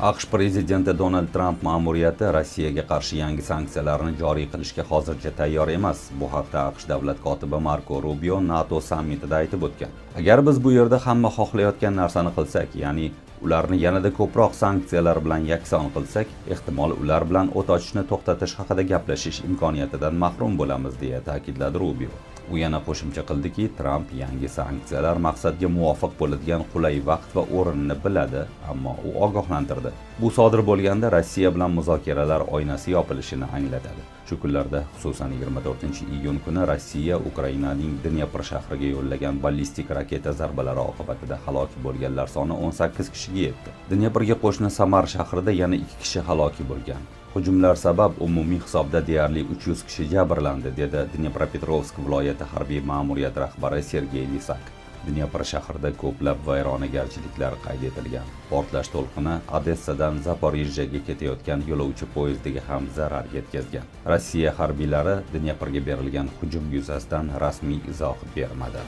AQSh prezidenti Donald Tramp ma'muriyati Rossiyaga qarshi yangi sanksiyalarni joriy qilishga hozircha tayyor emas. Bu haqda AQSh davlat kotibi Marko Rubio NATO sammitida aytib o'tgan. Agar biz bu yerda hamma xohlayotgan narsani qilsak, ya'ni ularni yanada ko'proq sanksiyalar bilan yakson qilsak, ehtimol ular bilan o't ochishni to'xtatish haqida gaplashish imkoniyatidan mahrum bo'lamiz, deya ta'kidladi Rubio. U yana qo'shimcha qildiki, Tramp yangi sanksiyalar maqsadga muvofiq bo'ladigan qulay vaqt va o'rinni biladi, ammo u ogohlantirdi. Bu sodir bo'lganda Rossiya bilan muzokaralar oynasi yopilishini anglatadi. Shu kunlarda, xususan 24-iyun kuni Rossiya Ukrainaning Dnepr shahriga yo'llagan ballistik raketa zarbalari oqibatida halok bo'lganlar soni 18 kishiga yetdi. Dneprga qo'shni Samar shahrida yana 2 kishi halok bo'lgan. Hujumlar sabab umumiy hisobda deyarli 300 kishi jabrlandi, dedi Dnepropetrovsk viloyati harbiy ma'muriyat rahbari Sergey Lisak. Dnepr shahrida ko'plab vayronagarchiliklar qayd etilgan. Portlash to'lqini Odessadan Zaporijyaga ketayotgan yo'lovchi poyezdiga ham zarar yetkazgan. Rossiya harbiylari Dneprga berilgan hujum yuzasidan rasmiy izoh bermadi.